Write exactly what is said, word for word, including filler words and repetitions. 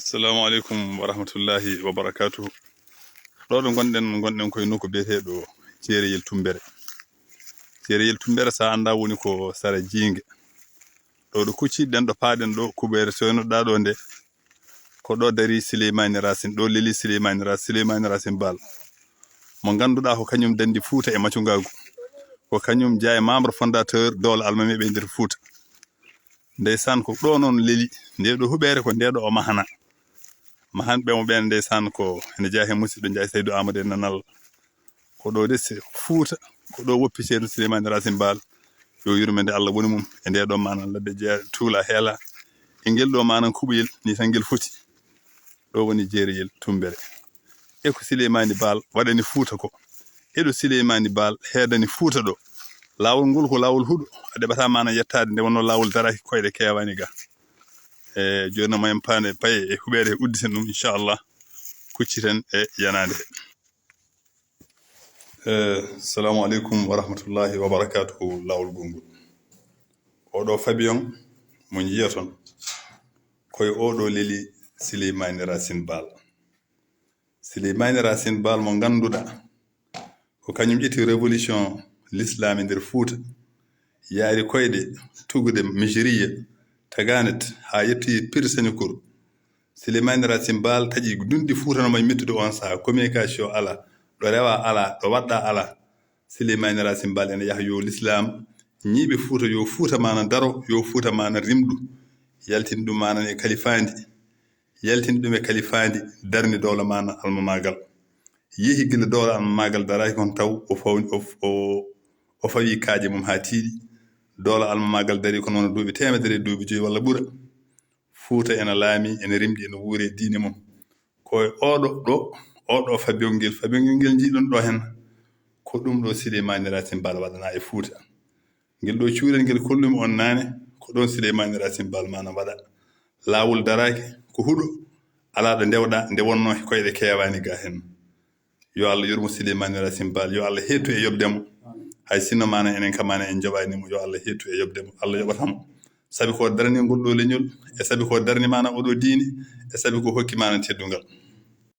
Assalamu aleykum wa rahmatullahi wa barakatuhu. Ɗo ɗo ngonɗen, ngonɗen koye nokku biyeteeɗo Jeereyel Tumbere. Jeereyel Tumbere, sa annda, woni ko sara Jiinge. Ɗo ɗo kucciɗen, ɗo paaɗen ɗo, kuɓeere soynoɗa ɗo nde, ko ɗo dari Sileymaani Racine, ɗo leli Sileymaani Ra-, Sileymaani Racine Baal. Mo ngannduɗaa ko kañum dandi Fuuta e macungaagu. Ko kañum jeyaa e membre fondateur Dowla Almameeɓe e nder Fuuta. Ndeysaan, ko ɗo noon leli. Nde ɗo huɓeere ko nde ɗo o mahana. Mahanɓe mo ɓeen, ndeysaan, ko ene jeyaa he musidɗo Njaay Saydu Aamadu e Nanal. Ko ɗo de se-, Fuuta, ko ɗo woppi Ceerno Sileymaani Racine Baal. Yo yurmeende Allah woni mum. E nde ɗo manan ladde jeya tuula heela. E ngel ɗo manan kuɓoyel, ni tan ngel foti. Ɗo woni Jeereyel Tumbere. E ko Sileymaani Baal waɗani Fuuta ko. E ɗo Sileymaani Baal heedani Fuuta ɗo. Laawol ngol ko laawol huɗo. A ɗeɓata manan yettaade nde wonno laawol daraaki koyɗe keewaani ga. E jooni noon, ma en paane paye e huɓeere e udditen ɗum, inchallah. Kucciten e yanaande he. Eh, salamu aleykum wa rahmatullahi wa barakatuhu, laawol gongol. Oɗo fabiyon mo njiyaton, koye oɗo leli Sileymaani Racine Baal. Sileymaani Racine Baal mo ngannduɗaa, ko kañum ƴetti révolution l'islam e nder Fuuta, yaari koyɗe tugude Misiriya, Tagaanet, haa yetti Pir Senikor. Sileymaani Racine Baal taƴi dunɗi Fuuta no may mettude on saha, communication alaa, ɗo rewa alaa, ɗo waɗɗa alaa. Sileymaani Racine Baal ene yaha yo l'islam ñiiɓe Fuuta, yo Fuuta maana daro, yo Fuuta maana rimɗu. Yaltini ɗum maana e kalifaandi, yaltini ɗum e kalifaandi, darni dowla maana almamaagal. Yehi gila dowla almamaagal daraaki kon taw o faw-, o, o, o fawi kaaƴe mum haa tiiɗi. Dowla almamaagal dari ko noon duuɓi teemedere e duuɓi joyi walla ɓura. Fuuta ena laami, ena rimɗi, ena wuuri e diine mum. Ko e oɗo ɗo, oɗo fabiyol ngel, fabiyol ngel njiɗon ɗo hen, ko ɗum ɗo Sileymaani Racine Baal waɗana e Fuuta. Ngel ɗo cuurel ngel kollumi on naane, ko ɗon Sileymaani Racine Baal maana waɗa. Laawol daraaki, ko huɗo, alaa ɗo ndewɗa, nde wonno koyɗe keewaani ga hen. Yo Allah yurmo Sileymaani Racine Baal, yo Allah heettu e yoɓde mo. Hay sinno maana enen kam maana en joɓaani mo, yo Allah heettu e yoɓde mo, Allah yoɓata mo. Sabi ko darningol ɗo leñol, e sabi ko darni maana oɗo diine, e sabi ko hokki maana teddungal.